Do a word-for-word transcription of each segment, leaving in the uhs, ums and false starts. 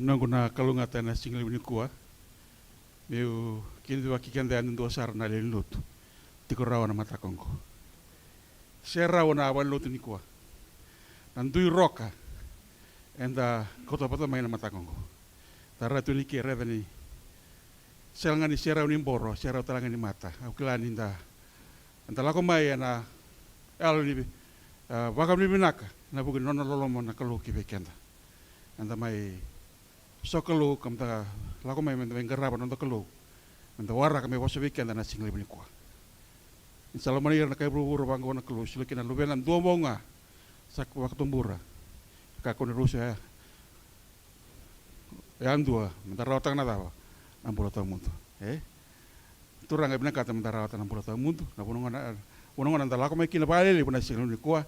Noqu na kalougata ena sigalevu nikua meu kidavaki keda yadudua sara na lewe ni lotu tiko rawa na mataka oqo. Se rawa na valenilotu nikua, na dui roka eda kauta vata mai na mataka oqo. Tara tu ni ke raica ni sega ga ni serau ni boro, serau tale ga ni mata. Au kila ni da, eda lako mai ena yalo ni, ah, vakavinavinaka ena vuku ni nona loloma na Kalou ki vei keda. Eda mai sokalou ka meda lako mai meda mai qarava na noda Kalou, meda waraka me vosa vei keda na sigalevu nikua. Ni sa lomani ira na kai vuravura vaqo na Kalou, solia kina na luvena duabau ga sa vakatubura. Kakua ni rusa ya yadua, meda rawataka na cava? Na bula tawamudu. E Turaga, vinakata meda rawata na bula tawamudu. Na vanua gona, vanua gona da lako mai kina vakalelevu na sigalevu nikua,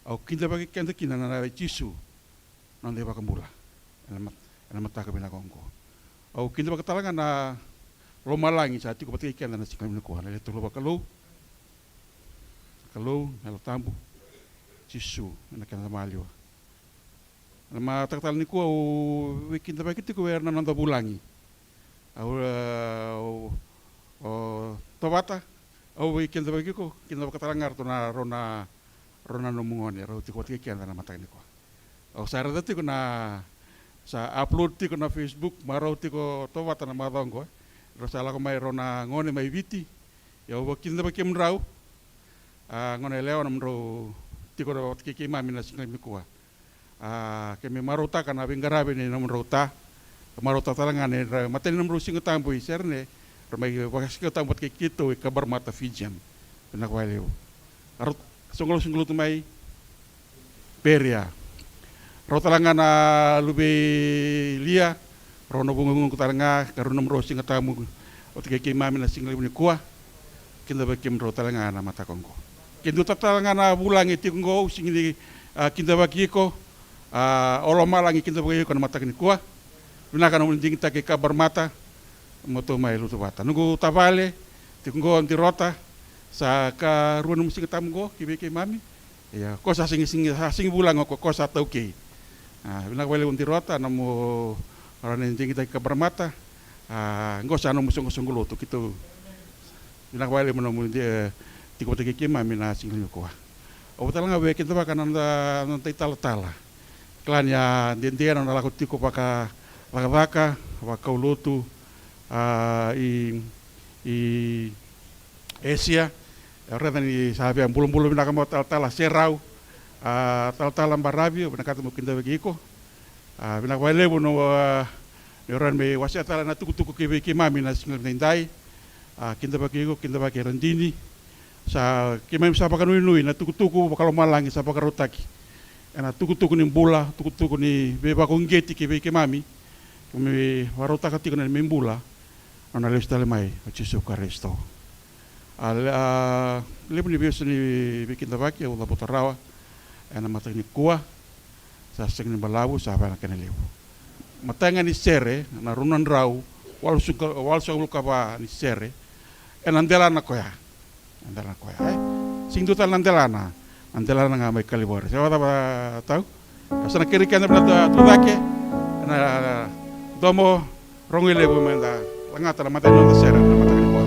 au kidavaki keda kina na yaca i Jisu, na noda iVakabula, ena mat-, ena mataka vinaka oqo. Au kidavaka tale ga na lomalagi sa tiko vata kei keda na sigalevu nikua, na lewe tolu vakalou, Kalou, na Yalo Tabu, Jisu, ena kena maliwa. Na mataka tale nikua au veikidavaki tiko vei ira na noda vulagi. Au, e, o, o Tovata, au veikidavaki iko, kidavaka tale ga ratou na, rau na, rau na nomu gone, rau tiko vata kei keda na mataka nikua. Au sa raica tiko na, sa upload tiko na Facebook, marau tiko Tovata na macawa oqo, e. Rau sa lako mai rau na gone mai Viti, ia au vakidavaki kemudrau, a, gone yalewa, nomudrau tiko vata kei keimami na siga nikua. A, keimami marautaka na veiqaravi ni nomudrau ta. Marautaka tale ga na, na imatai ni nomudrau Siga Tabu i Serene, ra mai vakasiga tabu vata kei keitou i Cabramatta, Fijian. Vinaka vakalevu. A, rau soqosoqo lotu mai Peria. Rau tale ga na luve i Lia, rau na vugoqu tale ga, ka rau nomudrau Siga Tabu vata kei keimami na sigalevu nikua. Kidavaki kemudrau tale ga na mataka oqo. Ke dua tale ga na vulagi tiko oqo, au sega ni, a, kidavaki iko, a, o lomalagi kidavaki iko na mataka nikua. Vinaka na nomuni digitaki Cabramatta, mo tou mai lotu vata. Noqu tavale tiko oqo, Dirota, sa ikarua nomu Siga Tabu oqo ki vei keimami. Ia, ko sa sega, sega, sa sega ni vulagi, ko, ko sa taukei. A, vinaka vakalevu Dirota, nomu rawa ni digitaki Cabramatta. A, qo sa nomu soqosoqo lotu keitou. Vinaka vakalevu nomu, e, tiko vata kei keimami na siga nikua. Au tale ga veikidavaka na noda, noda italatala. Kila ni a dede na nona lako tiko vakacakacaka, vakaulotu, a, i, i Asia. Au raica ni sa via bulabula vinaka mai o talatala Serau, a, talatala Baravi, au vinakata meu kidavaki iko. A, vinaka vakalevu na, a, ni rawa ni mai wasea tale na tukutuku ki vei keimami na siga nidaidai. A, kidavaki iko, kidavaki Radini. Sa, keimami sa vakanuinui na tukutuku vakalomalagi sa vakarautaki ena tukutuku ni bula, tukutuku ni veivakauqeti ki vei keimami. Keimami vakarautaka tiko na neimami bula, na nona lesu tale mai o Jisu Karisito. A, le-, a, levu ni vesu ni veikidavaki au cavuta rawa ena mataka nikua. Sa sega ni balavu, sa vaya na kena levu. Matai ga ni sere, na rua na drau walusagavulu ka va ni sere, ena delana koya. Na delana koya, e? Sega ni dua tale na delana, na delana ga mai Kalivari. Sa vakacava tau? Au sa na kerei keda me da tucake ena domo. Rogo i levu me da lagata na matai ni noda sere na mataka nikua.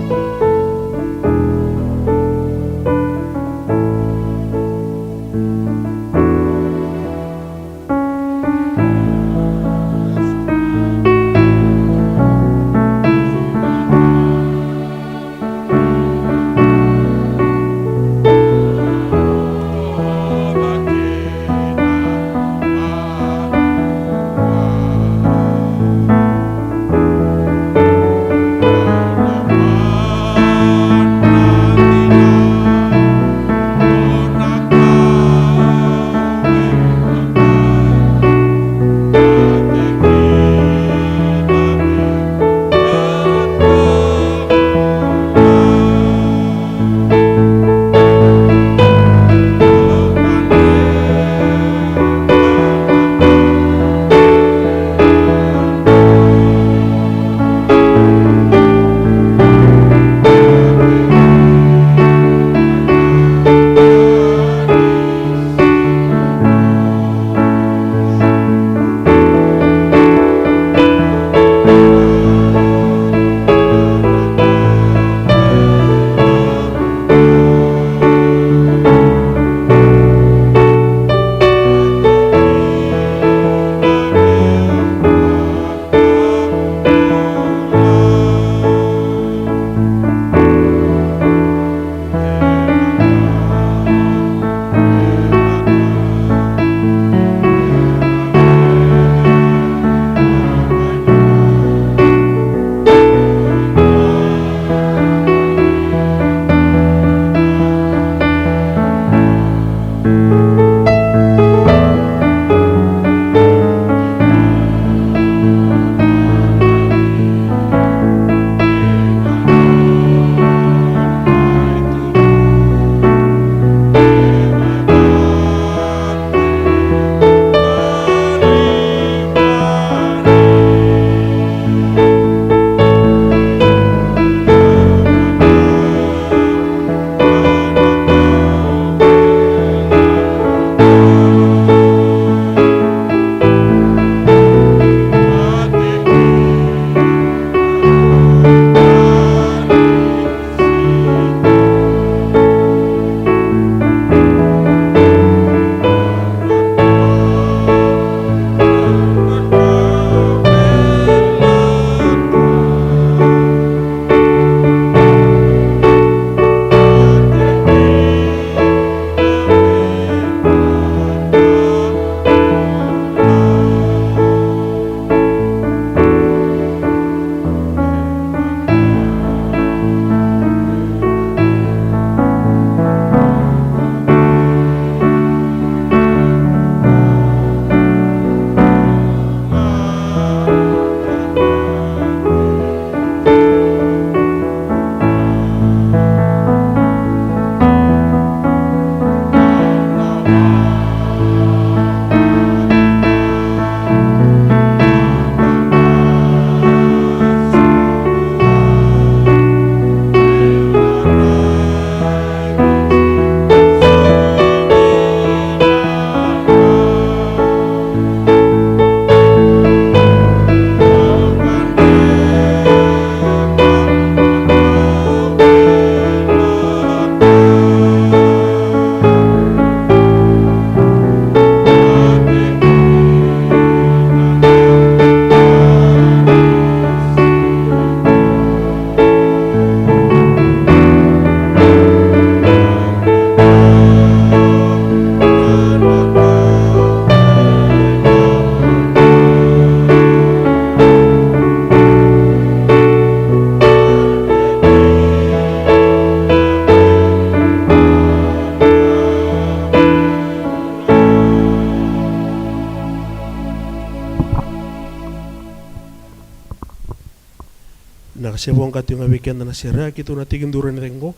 Na ka se voqa tiko ga vei keda na sere, a keitou na tekiduru ena cegu qo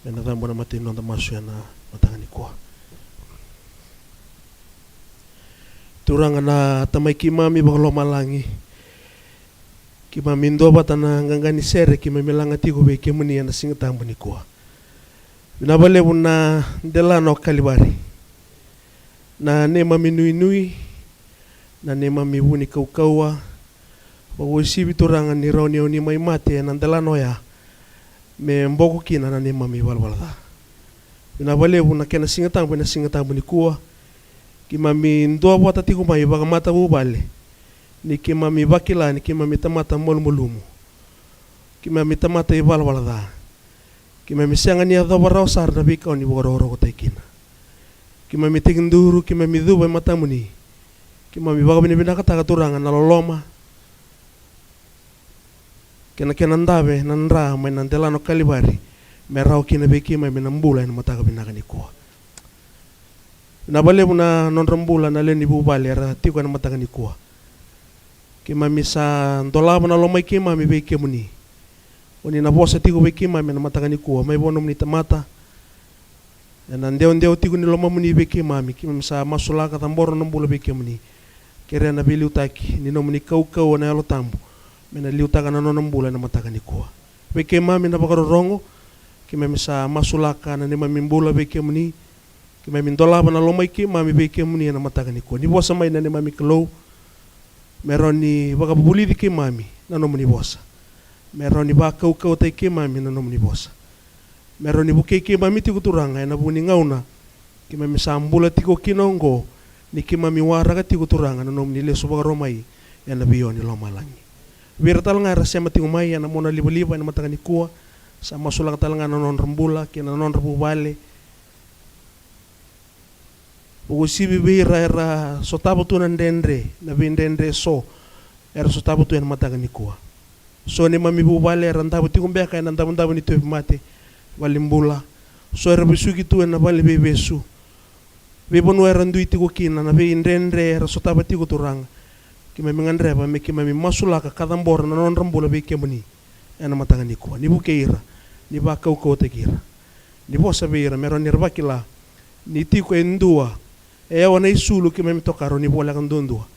me na cabo na mata ni noda masu ena mataka nikua. Turaga na Tamai keimami vakalomalagi, keimami duavata na qaqa ni sere keimami laga tiko vei kemuni ena Siga Tabu nikua. Vinaka vakalevu na delana o Kalivari, na neimami nuinui, na neimami vu ni kaukauwa, vakauasivi Turaga ni rawa ni o ni mai mate ena delana oya me boko kina na neimami valavala ca. Vinaka vakalevu na kena Siga Tabu ena Siga Tabu nikua. Keimami duavata tiko mai vakamatavuvale, ni keimami vakila ni keimami tamata malumalumu, keimami tamata ivalavala ca. Keimami sega ni yacova rawa sara na veika o ni vakarokorokotaki kina. Keimami tekiduru, keimami cuva e matamuni. Keimami vakavinavinakataka Turaga na loloma kei na kena dave na dra mai na delana o Kalivari, me rawa kina vei keimami na bula ena mataka vinaka nikua. Vinaka vakalevu na nodra bula na lewe ni vuvale era tiko ena mataka nikua. Keimami sa dolava na lomai keimami vei kemuni. O ni na vosa tiko vei keimami ena mataka nikua mai vua nomuni tamata. Ena dewadewa tiko ni lomamuni vei keimami, keimami sa masulaka, cabora na bula vei kemuni. Kerea na veiliutaki ni nomuni kaukauwa na Yalo Tabu me na liutaka na nona bula ena mataka nikua. Vei keimami na vakarorogo, keimami sa masulaka na neimami bula vei kemuni. Keimami dolava na lomai keimami vei kemuni ena mataka nikua. Ni vosa mai na neimami Kalou, me rawa ni vakavulici keimami na nomuni vosa. Me rawa ni vakaukauwataki keimami na nomuni vosa. Me rawa ni vukei keimami tiko Turaga ena vu ni gauna keimami sa bula tiko kina oqo, ni keimami waraka tiko Turaga na nomuni lesu vakarua mai ena veio ni lomalagi. Vei ira tale ga era sema tiko mai ena monalivaliva ena mataka nikua, sa masulaka tale ga na nodra bula kei na nodra vuvale. Vakauasivi vei ira era sotava tu na dredre, na veidredre eso era sotava tu ena mataka nikua. So neimami vuvale era davo tiko beka ena davodavo ni tauvimate, valenibula. So era vesuki tu ena vale ni veivesu. Veivanua era dui tiko kina, na veidredre era sotava tiko Turaga. Keimami gadreva me keimami masulaka ka cabora na nodra bula vei kemuni ena mataka nikua. Ni vukei ira, ni vakaukauwataki ira. Ni vosa vei ira me rawa ni ra vakila ni tiko e dua, e yawa na isulu keimami tokara, o ni voleka duadua.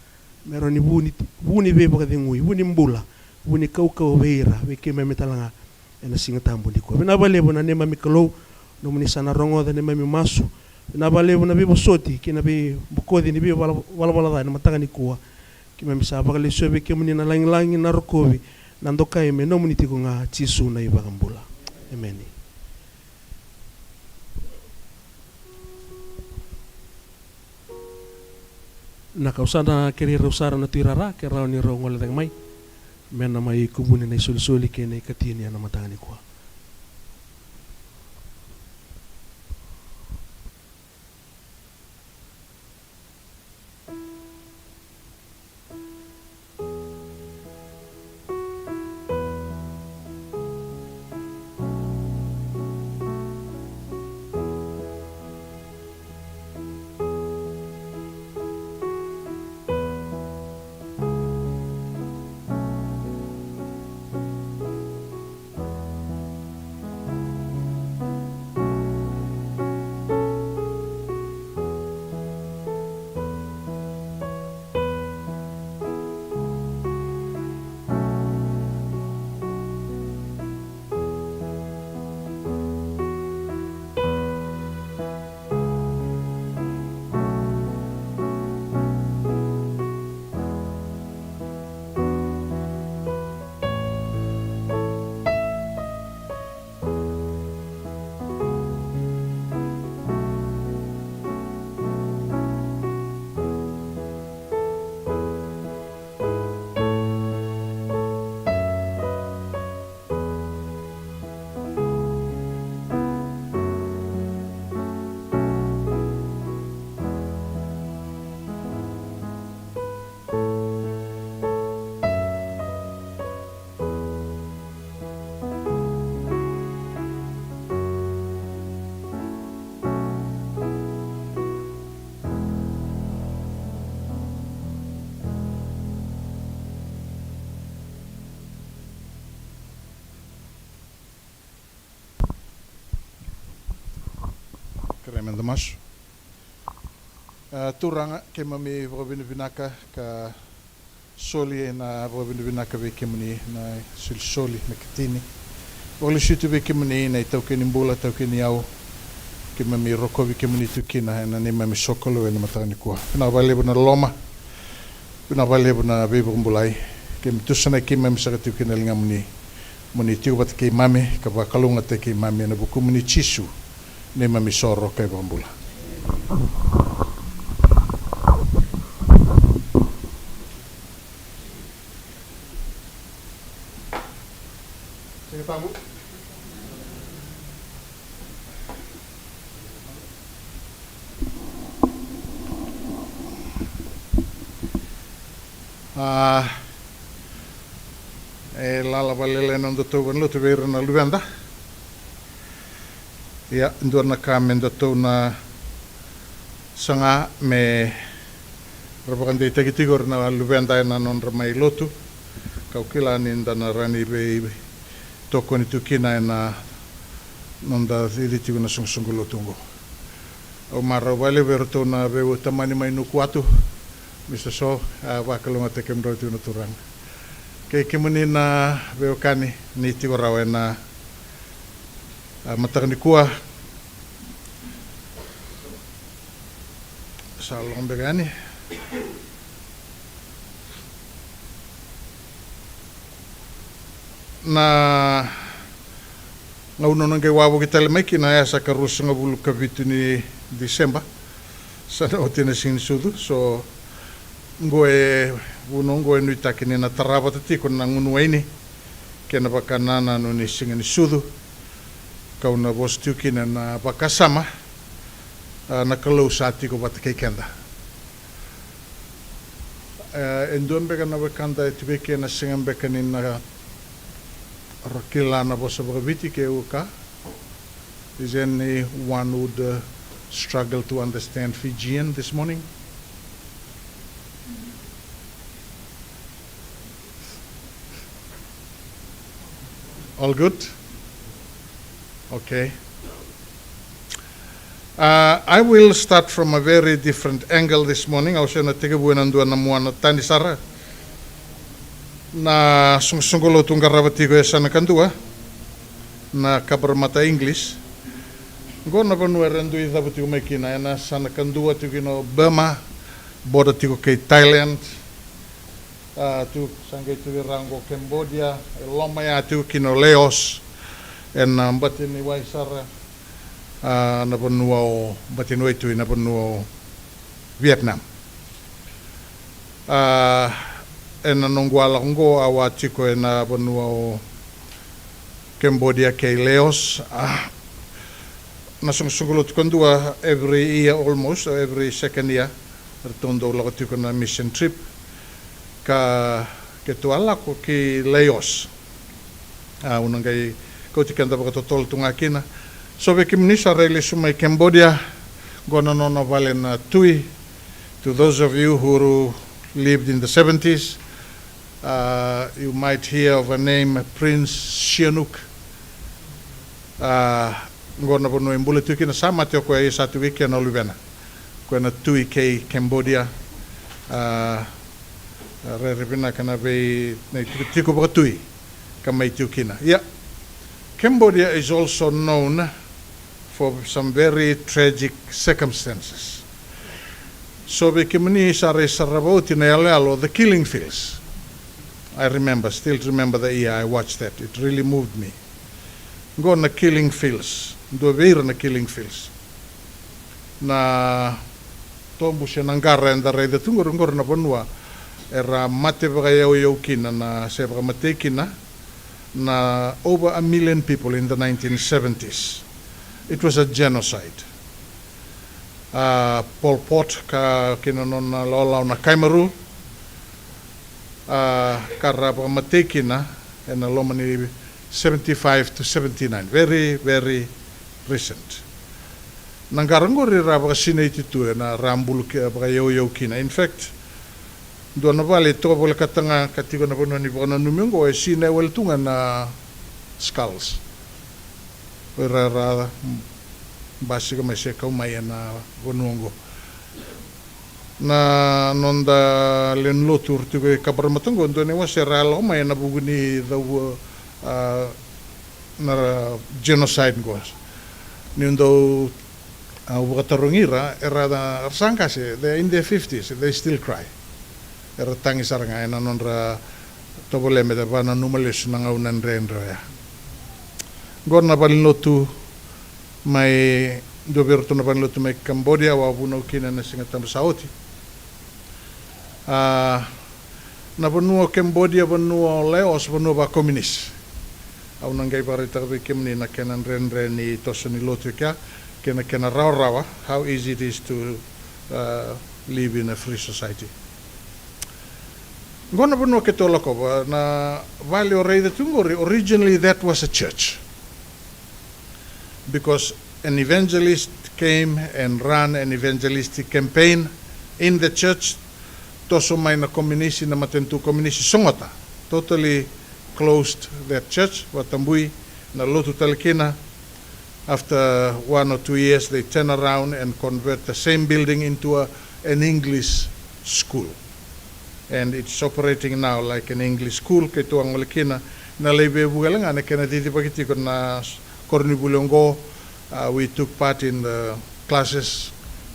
Me rawa ni vu ni, vu ni veivakacegui, vu ni bula, vu ni kaukauwa vei ira, vei keimami tale ga ena Siga Tabu nikua. Vinaka vakalevu na neimami Kalou, nomuni sa na rogoca na neimami masu. Vinaka vakalevu na veivosoti kei na veibokoci ni veivalavala ca ena mataka nikua. Keimami sa vakalesuya vei kemuni na lagilagi, na rokovi, na dokai me nomuni tiko ga, Jisu na iVakabula. Emeni. Na ka au sa na kerei rau sara na tuirara, ke rawa ni rau gole cake mai me na mai kubuni na isolisoli kei na ikatini ena mataka nikua. Kerea meda masu. A, Turaga, keimami vakavinavinaka ka soli ena vakavinavinaka vei kemuni na isolisoli, na ikatini. Vakalesui tu vei kemuni na itaukei ni bula, taukei ni yau. Keimami rokovi kemuni tu kina ena neimami sokalou ena mataka nikua. Vinaka vakalevu na loloma. Vinaka vakalevu na veivakabulai. Keimami tusanaki keimami saka tiko kina ligamuni. Mo ni tiko vata keimami ka vakalougatataki keimami ena vukumuni Jisu, neimami isoro ka iVakabula. A, e lala vakalailai na nodatou valenilotu vei ira na luveda. Ia, dua na ka me datou na saga me ra vakadeitaki tiko ira na luveda ena nodra mai lotu. Kau kila ni da na rawa ni veitokoni tu kina ena noda cici tiko na soqosoqo lotu oqo. Au marau vakalevu vei iratou na veitamani mai Nukuatu, Mr So, a vakalougatataki kemudrau tiko na Turaga. Kei kemuni na veiwekani ni tiko rawa ena, a, mataka nikua. Sa lako beka yani. Na gauna au na qai wavoki tale mai kina, e sa ka ruasagavulu ka vitu ni Diseba. Sa na oti na Siga ni Sucu, so oqo e, vuna oqo e nuitaki ni na tara vata tiko na gunu waini kei na vakanananu ni Siga ni Sucu. Kau na vosa tiko kina na vakasama, a, na Kalou sa tiko vata kei keda. E, e dua beka na wekada e tu vei keda na sega beka ni na kila na vosa vakaViti ke uka? Is anyone would, uh, struggle to understand Fijian this morning? All good? Okay. Uh, I will start from a very different angle this morning. Au se na tekivu ena dua na muana tani sara. Na soqosoqo lotu qarava tiko e yasana kadua na Cabramatta English. Qo na vanua era dui cavu tiko mai kina, ena yasana kadua tiko kina o Burma, border tiko kei Thailand. A, tu sa qai tu vei ira qo Cambodia, e loma ya tiko kina o Laos, ena bati ni wai sara, a, na vanua o, bati ni waitui na vanua o Vietnam. A, ena noqu a lako qo au a tiko ena vanua o Cambodia kei Laos. A, na soqosoqo lotu kadua every year almost, or every second year, eratou dau lako tiko na mission trip. Ka keitou a lako ki Laos. A, au na qai kauti keda vakatotolo tu ga kina. So vei kemuni sa rai lesu mai Cambodia, qo na nona vale na tui. To those of you who lived in the seventies, uh, you might hear of a name, Prince Sihanouk. A, qo na vanua e bula tiko kina, sa mate o koya, ia sa tu vei kea na luvena. Koya na tui kei Cambodia. A, rairai vinaka na vei, na itikotiko vakatui ka mai tiko kina. Ia, Cambodia is also known for some very tragic circumstances. So vei kemuni sa rai sarava oti na yaloyalo, the Killing Fields. I remember, still remember the year I watched that. It really moved me. Qo na Killing Fields, dua vei ira na Killing Fields. Na tobu se na qara eda raica tu qori, qori na vanua era mate vakayauyau kina na, se vakamatei kina na over a million people in the nineteen seventies. It was a genocide. A, Pol Pot ka kei na nona lawalawa na Khmer Rouge, a, ka ra vakamatei kina ena loma ni seventy-five to seventy-nine, very, very recent. Na qara qori ra vakasinaiti tu ena ra buluki, a, vakayauyau kina. In fact, dua na vale e tovolekata ga ka tiko na vanua ni vakananumi oqo, e sinai wale tu ga na skulls. O ira ra, mm, basika mai se kau mai ena vanua oqo. Na noda lewe ni lotu era tiko e Cabramatta oqo, dua na iwase era yalo mai ena vuku ni cau, a, na genocide oqo. Niu dau, a, vakatarogi ira, era, era sa qase, they're in their fifties, they still cry. Era tagi sara ga ena nodra tovolea me ra vakananuma lesu na gauna dredre oya. Oqo na valenilotu mai, dua vei iratou na valenilotu mai Cambodia, au a vunau kina ena Siga Tabu sa oti. A, na vanua o Cambodia, vanua o Laos, vanua vakominisi. Au na qai vakaraitaka vei kemuni na kena dredre ni toso ni lotu e kea, kei na kena rawarawa, how easy it is to, uh, live in a free society. Oqo na vanua keitou lakova, na vale o raica tu oqori, originally that was a church. Because an evangelist came and ran an evangelistic campaign in the church, toso mai na kominisi, na matanitu kominisi, sogota, totally closed that church, vakatabui na lotu tale kina. After one or two years, they turn around and convert the same building into a, an English school. And it's operating now like an English school, keitou a gole kina, na lai veivuke ga na kena cicivaki tiko na s-, koronivuli oqo. Uh, we took part in the classes,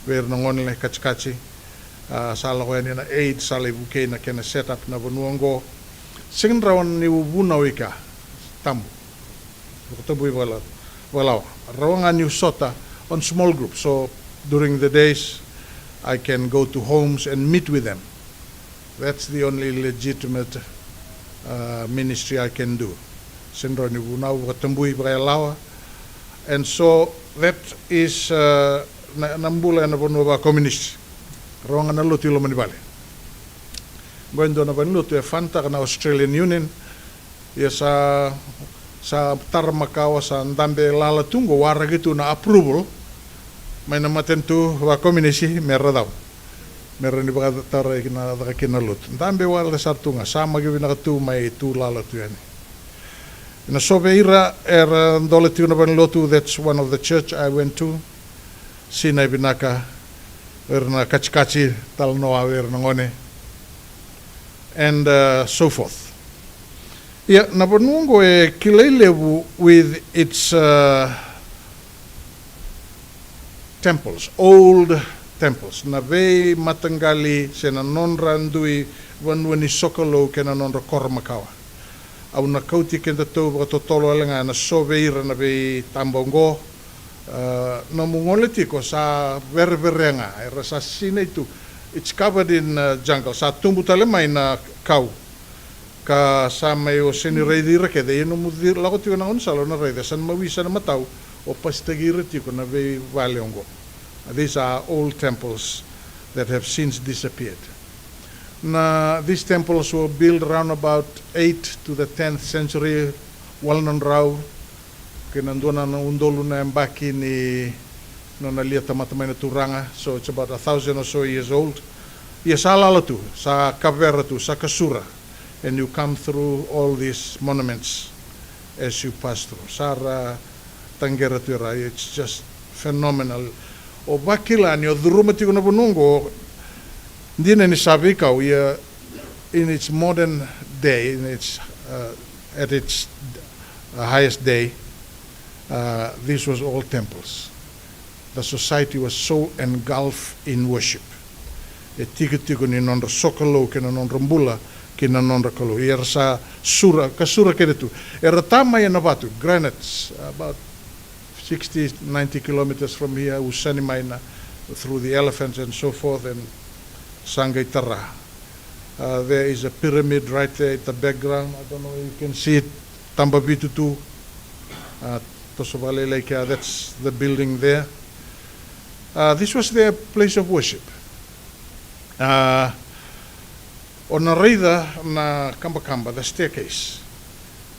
vei ira na gone katikati. Uh, sa lako yani na aid, sa lai vukei na kena set up na vanua oqo. Sega ni rawa niu vunau e kea, tabu. Vakatabui vakala-, vakalawa. Rawa ga niu sota on small group. So during the days, I can go to homes and meet with them. That's the only legitimate, uh, ministry I can do. Sega ni rawa niu vunau, vakatabui vakayalawa. And so that is, uh, na, na bula ena vanua vakominisi. Rawa ga na lotu i loma ni vale. Oqo e dua na valenilotu e fanitaka na Australian Union. Ia sa, sa tara makawa, sa dabe lala tu oqo, waraki tu na approval mai na matanitu vakominisi me ra cava, me ra ni vakatarai kina, caka kina lotu. Dabe wale sara tu ga, sa maki vinaka tu mai tu lala tu yani. Na so vei ira era dola tiko na valenilotu, that's one of the church I went to. Sinai vinaka, vei ira na katikati, talanoa vei ira na gone, and, uh, so forth. Ia, na vanua oqo e kilai levu with its, uh, temples, old temples, na veimataqali se na nodra dui vanua ni sokalou kei na nodra koro makawa. Au na kauti kedatou vakatotolo wale ga ena so vei ira na veitaba oqo. Uh, nomu gole tiko sa verevere ga, era sa sinai tu. It's covered in, uh, jungle. Sa tubu tale mai na kau. Ka sa mai o sega ni raici ira kece, ia nomu ci-, lako tiko na gaunisala o na raica, sa na mawi, sa na matau, o pasitaki ira tiko na veivale oqo. These are old temples that have since disappeared. Na, these temples were built around about eighth to the tenth century, walu na drau kei na dua na udolu na yabaki ni nona lia tamata mai na Turaga, so it's about a thousand or so years old. Ia sa lala tu, sa kavera tu, sa kasura, and you come through all these monuments as you pass through. Sa ra taqera tu e ra, it's just phenomenal. O vakila ni o curuma tiko na vanua oqo, dina ni sa veikau, ia in its modern day, in its, uh, at its, uh, highest day, uh, this was all temples. The society was so engulfed in worship. E tikotiko ni nodra sokalou kei na nodra bula kei na nodra Kalou. Ia era sa sura, kasura kece tu. Era ta mai ena vatu, granites, about sixty, ninety kilometers from here, usani mai na, through the elephants and so forth, and sa qai tara. Uh, there is a pyramid right there at the background. I don't know if you can see it. Taba vitu tu. Uh, toso vakalailai kea, that's the building there. Uh, this was their place of worship. Uh, o na raica na kabakaba, the staircase,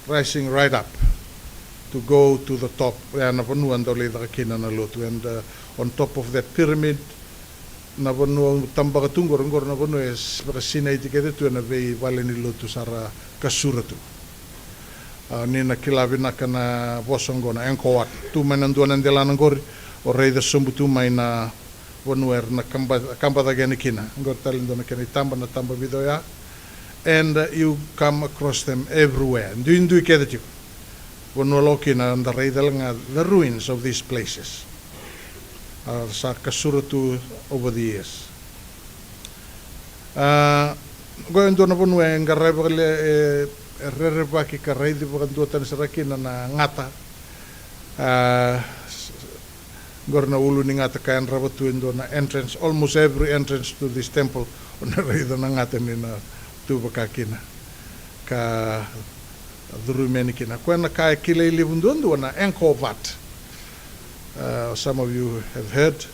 rising right up to go to the top. Ia na vanua dau lai caka kina na lotu. And, uh, on top of that pyramid, na vanua tabaka tu qori, qori na vanua e s-, vakasinaiti kece tu ena veivale ni lotu sa ra kasura tu. A, ni na kila vinaka na vosa oqo na Angkor Wat. Tu mai na dua na delana qori, o raica sobu tu mai na vanua era na kaba, kaba cake yani kina. Oqori tale e dua na kena itaba, na taba vica oya. And, uh, you come across them everywhere. Duidui kece tiko. Vanua lako kina, da raica ga the ruins of these places. A, sa kasura tu over the years. A, oqo e dua na vanua e qaravi vakale, e, e rerevaki ka raici vakaduatani sara kina na gata. A, s-, oqori na ulu ni gata ka yadrava tu e dua na entrance, almost every entrance to this temple, o na raica na gata ni na tu vaka kina. Ka curumi yani kina. Koya na ka e kilai levu duadua na Angkor Wat. Uh, some of you have heard.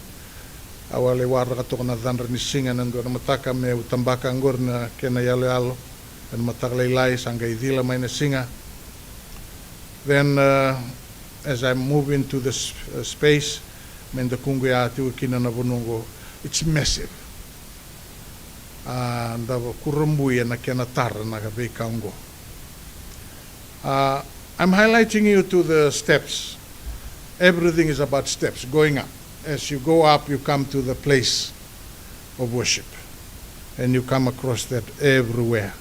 Au a lai waraka toka na cadra ni siga ena dua na mataka meu tabaka oqori na kena iyaloyalo. Ena mataka lailai sa qai cila mai na siga. Then, uh, as I move into the s-, uh, space, me dakuqu ya tiko kina na vanua oqo, it's massive. A, da vakurabui ena kena tara na veika oqo. Uh, I'm highlighting you to the steps. Everything is about steps, going up. As you go up, you come to the place of worship. And you come across that everywhere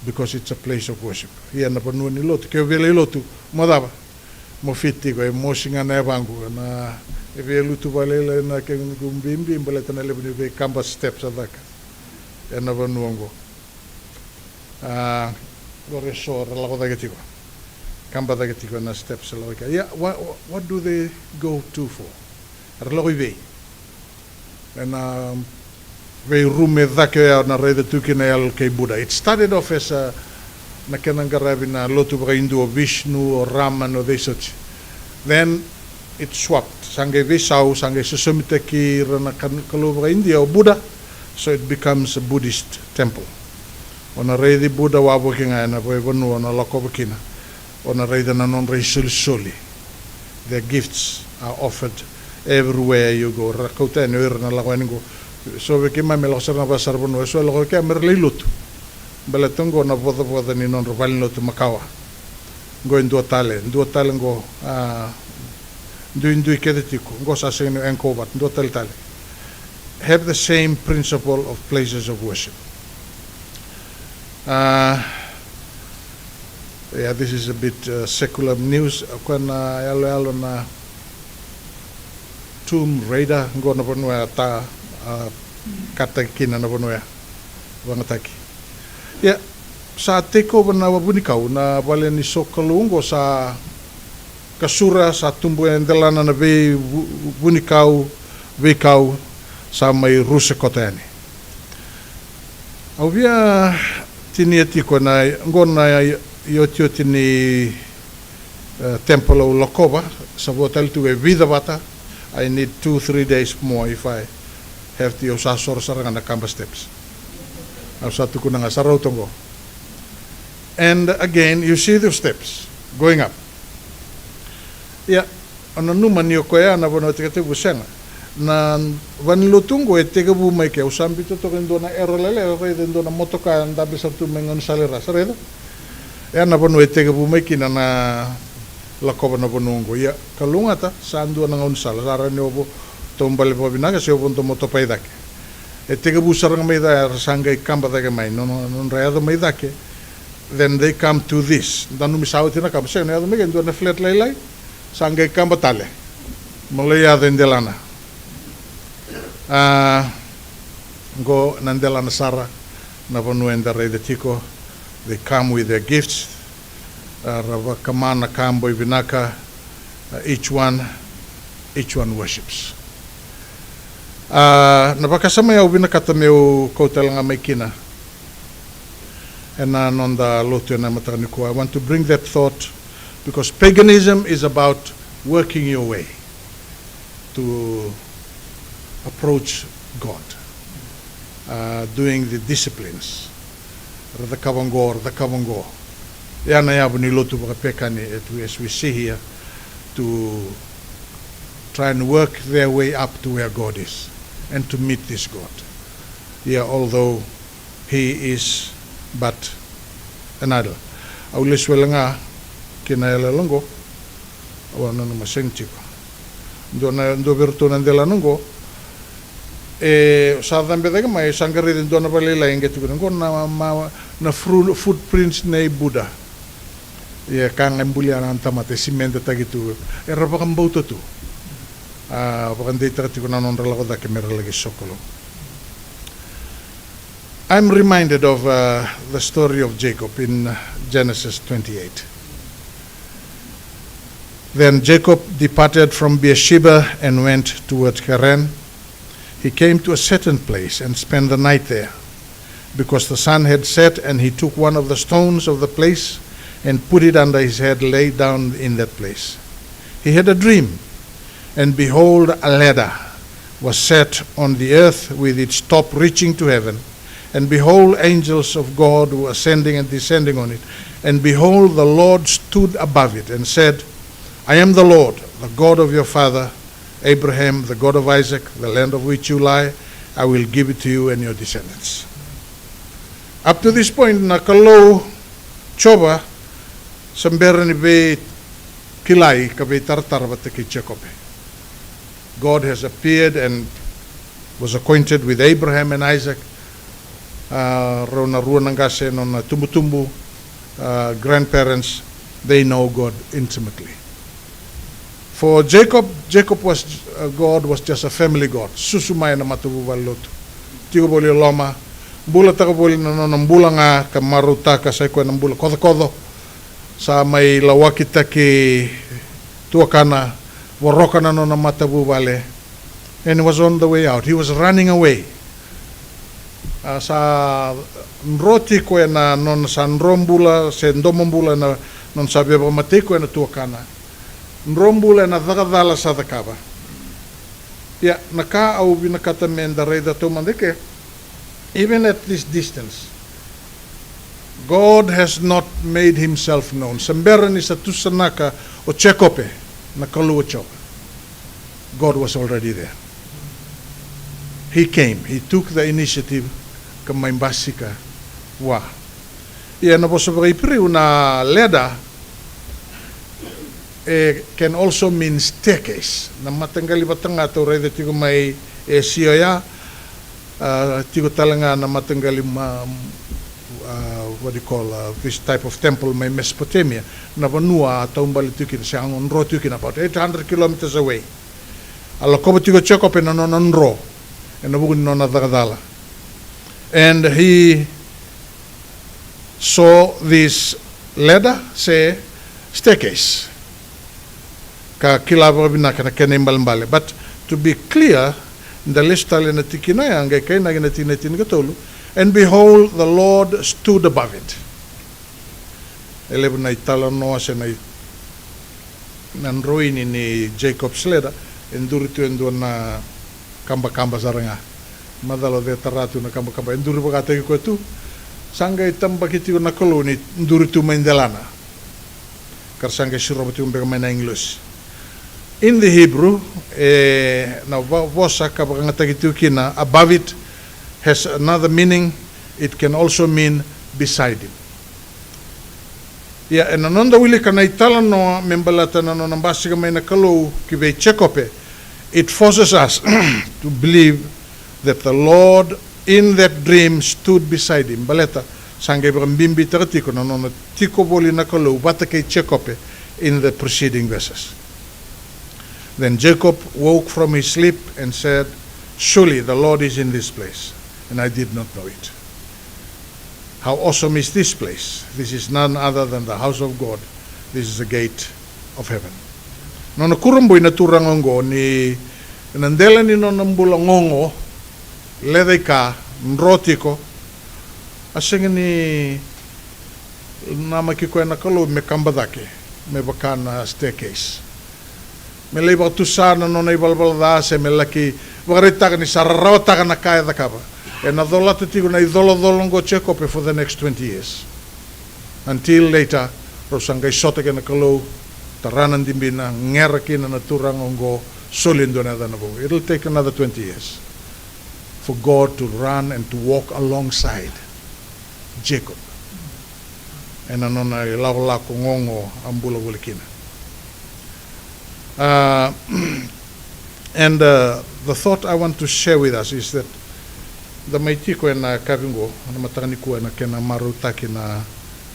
because it's a place of worship. Ia na vanua ni lotu, ke o via lai lotu, mo cava? Mo fit tiko, e mosi ga na yavaqu, na, e via lutu vakalailai na kequ bibi, baleta na levu ni veikaba steps a caka ena vanua oqo. A, qori eso ra lako cake tiko. Kaba cake tiko na steps ra lako cake. Ia, what, what do they go to for? Ra lako i vei? Ena veirumu e cake oya na raica tu kina yalo kei Buddha. It started off as a, na kena qaravi na lotu vakaidua o Vishnu, o Raman, o vei soti. Then it swapped. Sa qai veisau, sa qai sosomitaki ira na kan-, kalou vakaIdia o Buddha. So it becomes a Buddhist temple. O na raici Buddha wavoki ga ena veivanua o na lakova kina. O na raica na nodra isolisoli. Their gifts are offered everywhere you go. Ra kauta yani o ira na lako yani qo. So vei keimami e lako sara na vasaravanua, e so e lako vei kea me ra lai lotu. Baleta qo na vocavoca ni nodra valenilotu makawa. Qo e dua tale, dua tale qo, a, duidui kece tiko. Qo sa sega ni Angkor Wat, dua tale tale. Have the same principle of places of worship. A, yeah, this is a bit, uh, secular news. Koya na yaloyalo na Tomb Raider, qo na vanua ya ta, a, kataki kina na vanua ya. Vagataki. Ia, sa take over na vunikau, na vale ni sokalou oqo sa kasura, sa tubu e delana na vei vu-, vunikau, veikau, sa mai ruse koto yani. Au via tinia tiko na, oqo na iotioti ni, e, temple au lakova, sa vo tale tu e vica vata. I need two, three days more if I have to, au sa soro sara ga na kaba steps. Au sa tukuna ga sa rauta oqo. And again, you see the steps going up. Ia, o nanuma ni o koya na vanua e tekivu, sega. Na valenilotu oqo e tekivu mai ke, au sa biuta toka e dua na arrow lailai, au raica e dua na motoka e dabe sara tu mai gaunisala i ra, sa raica? Ia na vanua e tekivu mai kina na lakova na vanua oqo. Ia, kalougata, sa dua na gaunisala, sa rawa ni o vo taubale vakavinaka se o vo dau motopai cake. E tekivu sara ga mai ca, era sa qai kaba cake mai, no, no, nodra yaco mai cake. Then they come to this. Nanumi sa oti na kaba, sega, na yaco mai ke dua na flat lailai. Sa qai kaba tale. Mo lai yaco e delana. A, qo na delana sara, na vanua eda raica tiko. They come with their gifts. A, ra vakama na ka boi vinaka. A, each one, each one worships. A, na vakasama ya au vinakata meu kauta tale ga mai kina ena noda lotu ena mataka nikua. I want to bring that thought because paganism is about working your way to approach God, uh, doing the disciplines. Ra cakava qo, ra cakava qo. Ya na yavu ni lotu vakapekani, as we, as we see here, to try and work their way up to where God is and to meet this God. Yeah, although he is but an idol. Au lesu wale ga ki na yaloyalo oqo, au nanuma sega tiko. Dua na, dua vei iratou na delana oqo. E sa cabe cake mai, sa qai raica e dua na valelailai e qai tukuna oqo na, ma, na fru-, footprints nei Buddha. Ia ka ga e bulia na tamata, e simedetaki tu. Era vakabauta tu. A, vakadeitaka tiko na nodra lako cake me ra laki sokalou. I'm reminded of, uh, the story of Jacob in, uh, Genesis twenty-eight. Then Jacob departed from Beersheba and went toward Haran. He came to a certain place and spent the night there, because the sun had set, and he took one of the stones of the place and put it under his head, lay down in that place. He had a dream, and behold, a ladder was set on the earth with its top reaching to heaven. And behold, angels of God were ascending and descending on it. And behold, the Lord stood above it and said, "I am the Lord, the God of your father Abraham, the God of Isaac. The land of which you lie, I will give it to you and your descendants." Up to this point, na Kalou Jiova sa bera ni veikilai ka veitaratara vata kei Jekope. God has appeared and was acquainted with Abraham and Isaac. Uh, rau na rua na qase, nona tubutubu, uh, grandparents, they know God intimately. For Jacob, Jacob was, uh, God was just a family God. Susu mai na matavuvale lotu. Tiko voli e loma, bulataka voli na nona bula ga ka marautaka, sa i koya na bula kocokoco. Sa mai lawakitaki tuakana, voroka na nona matavuvale. And he was on the way out. He was running away. A, sa dro tiko ena nona sa dro bula, se domo bula ena nona sa via vakamatei koya na tuakana. Dro bula ena cakacala sa cakava. Ia, na ka au vinakata meda raica taumada eke, even at this distance, God has not made himself known. Se bera ni sa tusanaka o Jekope na Kalou o Jiova. God was already there. He came, he took the initiative, ka mai basika vua. Ia na vosa vakaIperiu na ladder, e, can also mean staircase. Na mataqali vata ga tou raica tiko mai Esia oya, a, tiko tale ga na mataqali ma, a, what do you call, a, this type of temple mai Mesopotamia. Na vanua a taubale tiko kina, se a dro tiko kina, about eight hundred kilometers away. A lakova tiko o Jekope ena nona dro ena vuku ni nona cakacala. And he saw this ladder, se staircase. Ka kila vakavinaka na kena ibalebale. But to be clear, da lesu tale na tikina ya, qai kainaki na tikina tinikatolu. And behold, the Lord stood above it. E levu na italanoa se na i, na droini ni Jacob's ladder, e duri tu e dua na kabakaba sara ga. Macala o cei e tara tu na kabakaba, e duri vakataki koya tu. Sa qai tabaki tiko na Kalou ni duri tu mai delana. Ka ra sa qai sirova tiko beka mai na agilosi. In the Hebrew, e, na vo-, vosa ka vakayagataki tiko kina above it has another meaning. It can also mean beside him. Ia, ena noda wilika na italanoa me baleta na nona basika mai na Kalou ki vei Jekope, it forces us to believe that the Lord in that dream stood beside him. Baleta sa qai vakabibitaka tiko na nona tiko voli na Kalou vata kei Jekope in the preceding verses. Then Jacob woke from his sleep and said, "Surely the Lord is in this place, and I did not know it. How awesome is this place! This is none other than the house of God. This is the gate of heaven." Nona kurabui na turaga oqo ni na dela ni nona bula gogo, lecaika, dro tiko, a sega ni namaki koya na Kalou me kaba cake me vaka na staircase. Me lai vakatusa na nona ivalavala ca, se me laki vakaraitaka ni sa rarawataka na ka e cakava. Ena colata tiko na icolacola oqo o Jekope for the next twenty years. Until later, rau sa qai sota kei na Kalou, tara na dibina, gera kina na turaga oqo, soli e dua na yacana vou. It'll take another twenty years for God to run and to walk alongside Jacob ena nona ilakolako gogo a bula voli kina. A, And, uh, the thought I want to share with us is that da mai tiko ena kaviqo, na mataka nikua, ena kena marautaki na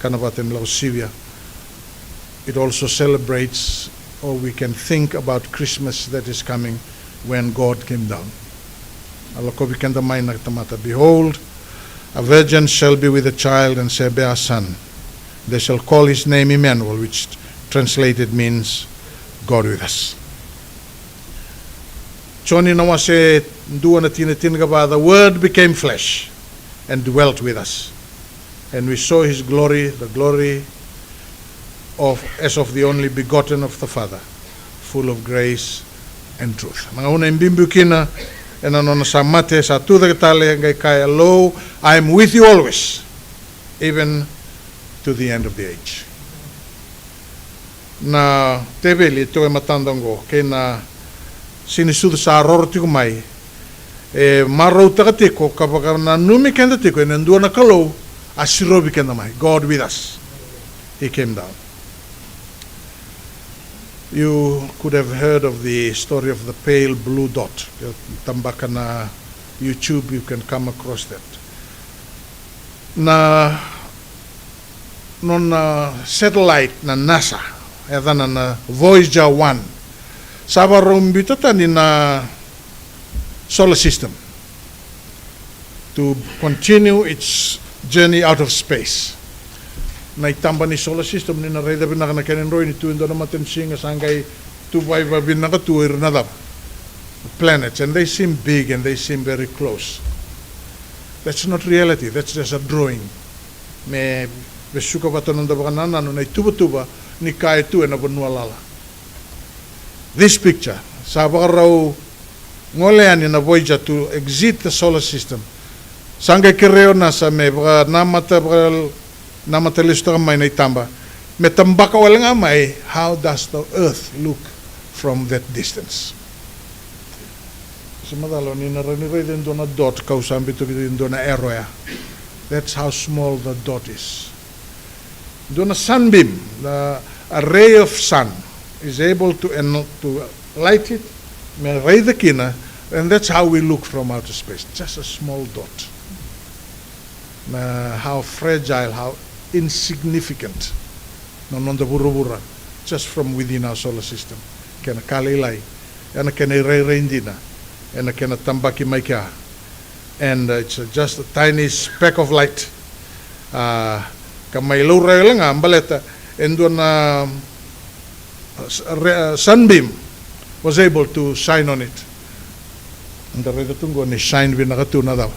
kanavata ni Lako Sivia. It also celebrates, or we can think about Christmas that is coming when God came down. A lakovi keda mai na tamata, "Behold, a virgin shall be with a child and shall bear a son. They shall call his name Emmanuel," which translated means God with us. Joni na wase dua na tikina tinikava, "The Word became flesh and dwelt with us. And we saw his glory, the glory of, as of the only begotten of the Father, full of grace and truth." Na gauna e biubiu kina, ena nona sa mate, sa tucake tale, qai kaya, "Lo, I am with you always, even to the end of the age." Na teveli e tu e matada oqo, kei na siga ni sucu sa roro tiko mai, e marautaka tiko ka vakananumi keda tiko ena dua na Kalou a sirovi keda mai. God with us. He came down. You could have heard of the story of the pale blue dot. Tabaka na YouTube, you can come across that. Na nona satellite na NASA, e yacana na Voyager one, sa vakarau biuta tani na solar system to continue its journey out of space. Na itaba ni solar system, ni na raica vinaka na kena idroi, ni tu e dua na matanisiga, sa qai tuvai vavinaka tu o ira na cava, planets, and they seem big and they seem very close. That's not reality, that's just a drawing. Me vesuka vata noda vakanananu na ituvatuva ni ka e tu ena vanua lala. This picture sa vakarau gole yani na Voyager to exit the solar system. Sa qai kerei o NASA me vakanamata, vakanamata lesutaka mai na itaba, me tabaka wale ga mai, how does the Earth look from that distance? Se macala ni na rawa ni raica e dua na dot, kau sa biuta kina e dua na arrow ya. That's how small the dot is. Dua na sunbeam, na, a ray of sun is able to en-, to light it, me raica kina, and that's how we look from outer space, just a small dot. Na how fragile, how insignificant na noda vuravura, just from within our solar system. Kena ka lailai, ena kena irairai dina, ena kena tabaki mai kea. And, uh, it's, uh, just a tiny speck of light. Uh, ka mai laurai wale ga baleta e dua na, uh, s-, re-, uh, sunbeam was able to shine on it. Da raica tu qo ni shine vinaka tu na cava,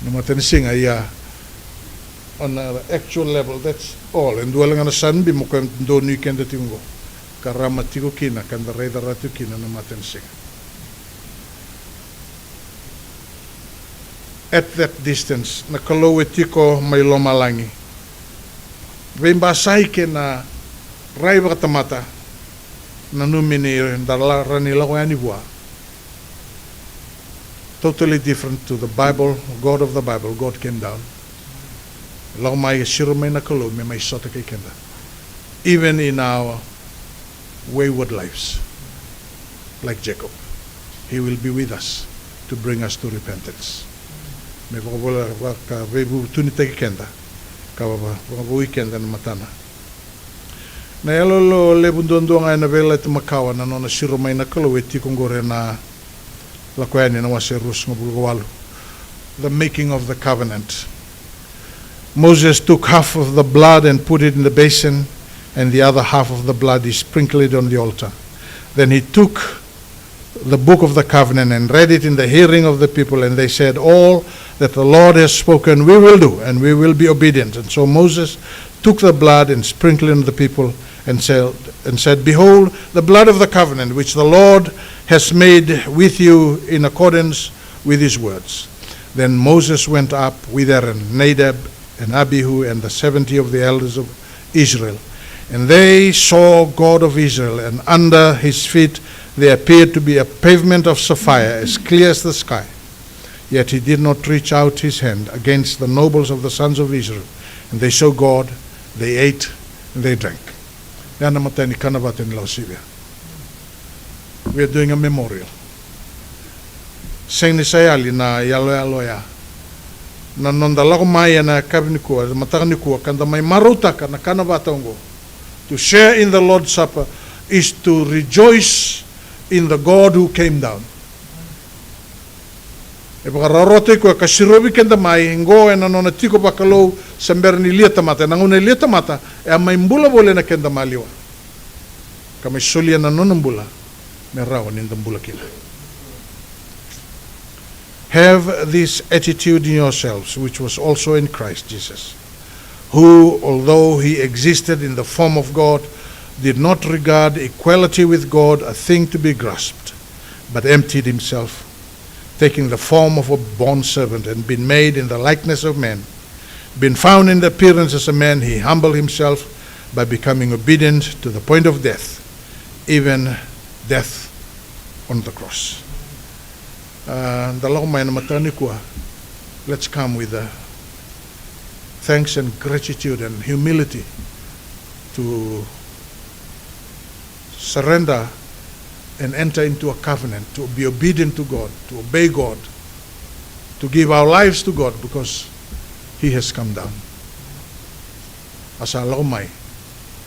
na matanisiga, ia on an actual level, that's all. E dua wale ga na sunbeam o koya e donui keda tiko qo, ka rama tiko kina, ka da raica rawa tiko kina na matanisiga. At that distance, na Kalou e tiko mai lomalagi. Veibasai kei na rai vakatamata, nanumi ni da la-, rawa ni lako yani vua. Totally different to the Bible, God of the Bible, God came down. Lako mai, e siro mai na Kalou me mai sota kei keda. Even in our wayward lives, like Jacob, he will be with us to bring us to repentance. Me vakavola, vakaveivutunitaki keda, ka va-, vakavoui keda na matana. Na iyaloyalo levu duadua ga ena Veiyalayalati Makawa, na nona siro mai na Kalou, e tiko qori ena Lako Yani na wase ruasagavulu ka walu. The making of the covenant. Moses took half of the blood and put it in the basin, and the other half of the blood he sprinkled it on the altar. Then he took the book of the covenant and read it in the hearing of the people, and they said, "All that the Lord has spoken, we will do, and we will be obedient." And so Moses took the blood and sprinkled it on the people, and said, and said, "Behold, the blood of the covenant which the Lord has made with you in accordance with his words." Then Moses went up with Aaron, Nadab, and Abihu, and the seventy of the elders of Israel. And they saw God of Israel, and under his feet there appeared to be a pavement of sapphire, as clear as the sky. Yet he did not reach out his hand against the nobles of the sons of Israel. And they saw God, they ate, and they drank. Ya na imatai ni kanavata ni Lako Sivia. We are doing a memorial. Sega ni sa yali na yaloyalo oya. Na noda lako mai ena yakavi nikua, mataka nikua, ka da mai marautaka na kana vata oqo. To share in the Lord's Supper is to rejoice in the God who came down. E vakarautaki koya ka sirovi keda mai qo ena nona tiko vakalou, se bera ni lia tamata. Ena gauna e lia tamata, e a mai bula voli ena keda maliwa, ka mai solia na nona bula me rawa ni da bula kina. Have this attitude in yourselves, which was also in Christ Jesus, who, although he existed in the form of God, did not regard equality with God a thing to be grasped, but emptied himself, taking the form of a bond servant, and being made in the likeness of men. Being found in the appearance as a man, he humbled himself by becoming obedient to the point of death, even death on the cross. Ah, da lako mai na mataka nikua. Let's come with, uh, thanks and gratitude and humility to surrender and enter into a covenant, to be obedient to God, to obey God, to give our lives to God, because he has come down. A sa lako mai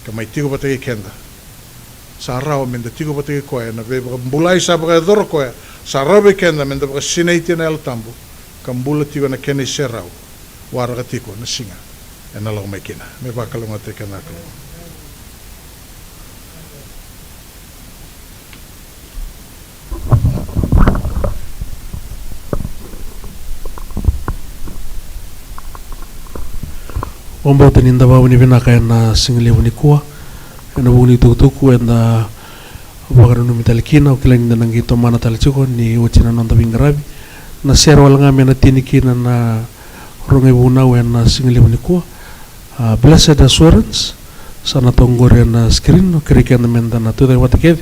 ka mai tiko vata kei keda. Sa rawa meda tiko vata kei koya ena veivakabulai sa vakayacora o koya. Sa rawa vei keda meda vakasinaiti ena Yalo Tabu ka bula tiko ena kena iserau, waraka tiko na siga ena lako mai kina. Me vakalougatataki keda na Kalou. Vakabauta ni da vakavinavinaka ena sigalevu nikua ena vuku ni tukutuku eda vakananumi tale kina. Au kila ni da na qai tomana tale tiko ni oti na noda veiqaravi. Na sere wale ga me na tini kina na rogo i vunau ena sigalevu nikua. A, Blessed Assurance, sa na toqori ena screen, au kerei keda meda na tucake vata kece,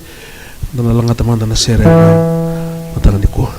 da na lagata mada na sere ena mataka nikua.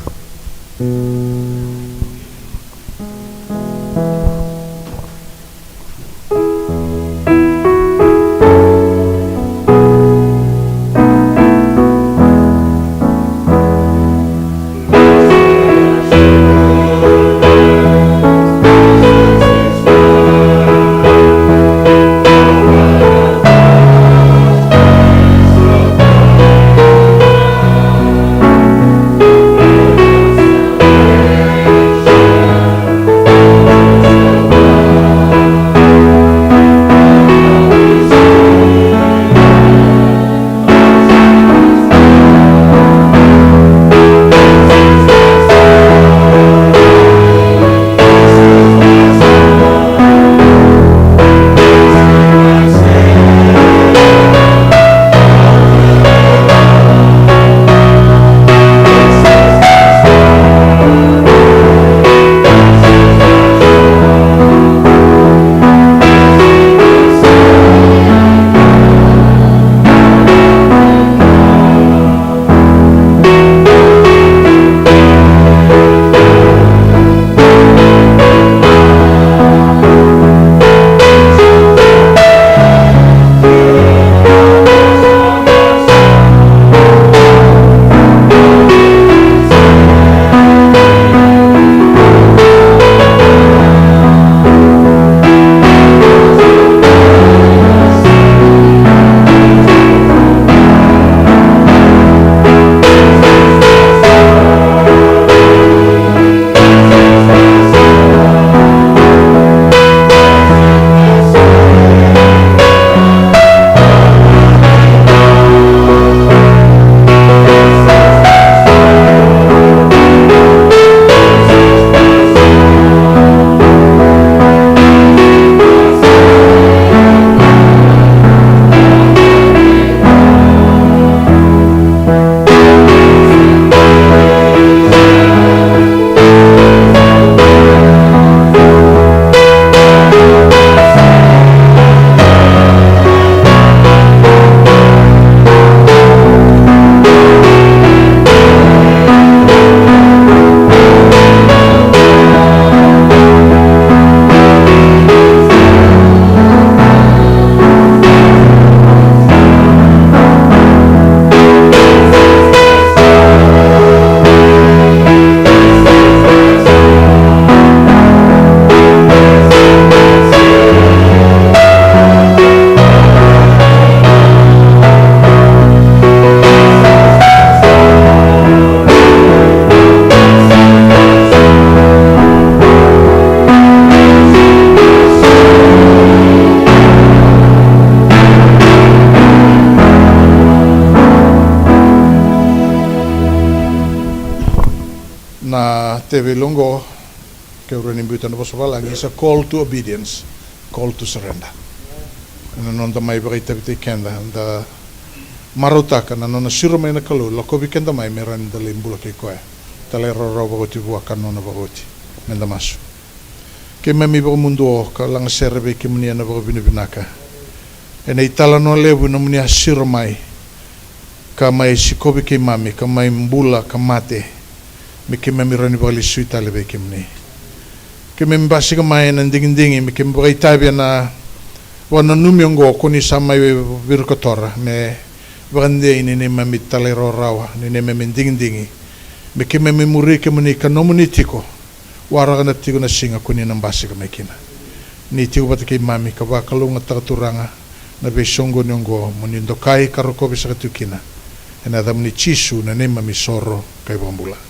Teveli oqo, ke ura ni biuta na vosa valagi, is a call to obedience, call to surrender. Na noda mai vakaitavitaki keda, da marautaka na nona siro mai na Kalou, lakovi keda mai me rawa ni da lai bula kei koya. Talairawarawa vakaoti vua ka nona vakaoti. Me da masu. Keimami vakamuduo ka lagasere vei kemuni ena vakavinavinaka ena italanoa levu nomuni a siro mai, ka mai sikovi keimami, ka mai bula ka mate, me keimami rawa ni vakalesui tale vei kemuni. Keimami basika mai ena digidigi me keimami vakaitavi ena vakananumi oqo ko ni sa mai virikotora me vakadei ni neimami talairawarawa, ni neimami digidigi, me keimami muri kemuni ka nomuni tiko. Waraka na tiko na siga ko ni na basika mai kina. Ni tiko vata keimami ka vakalougatataka, Turaga, na veisoqoni oqo, mo ni dokai ka rokovi saka tiko kina. Ena yacamuni Jisu na neimami soro ka ivakabula.